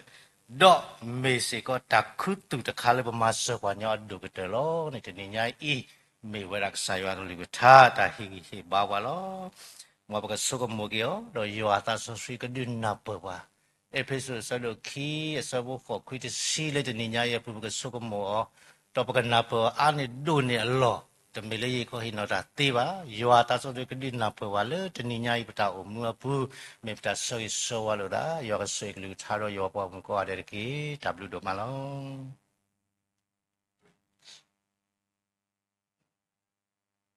ဒီးမ့ၢ်စ့ၢ်ကီးတၢ်ခူသူၣ်တခါလၢပမၤစၢၤပှၤညီအဒိၣ်ကတၢၢ်လီၤန့ၣ် တနံၤညါအံၤ မ့ၢ်ဝဲဒၣ်ကစၢ်ယွၤကလုၢ်ကထါတၢ်ဟ့ၣ်ဂံၢ်ဟ့ၣ်ဘါပှၤလီၤ. မ်ပကဆိကမိၣ်က့ၤအီၤ ဒီးယွၤအသးစီဆှံကဒုးနၢ်ပၢၢ်ပှၤ အ့းဖ့းစူးအဆၢဒိၣ်ခံ အဆၢဖိဃိးခွံတဆံလၢတနံၤညါအံၤအပူၤ ပကဆိကမိၣ်အီၤ, ဒီးပကနၢ်ပၢၢ်အီၤအါန့ၢ်ဒိၣ်န့ၢ်အလီၢ်, တမ့ၢ်လၢယကဟ့ၣ်နီၤတၢ်သ့ဘၣ်. ယွၤအသးစီဆှံကဒုးနၢ်ပၢၢ်ပှၤလၢတနံၤညါအံၤပတၢ်အိၣ်မူအပူၤ, မ့ၢ်ပတၢ်ဆၢဂ့ၤဆၢဝါလိာ်သး, ယွၤကဆိၣ်ဂ့ၤကလုၢ်ကထါဒီးယွၤပှၤမုၣ်ကိးဂၤဒဲးတက့ၢ်. တၢ်ဘျုးဒိၣ်မးလီၤ.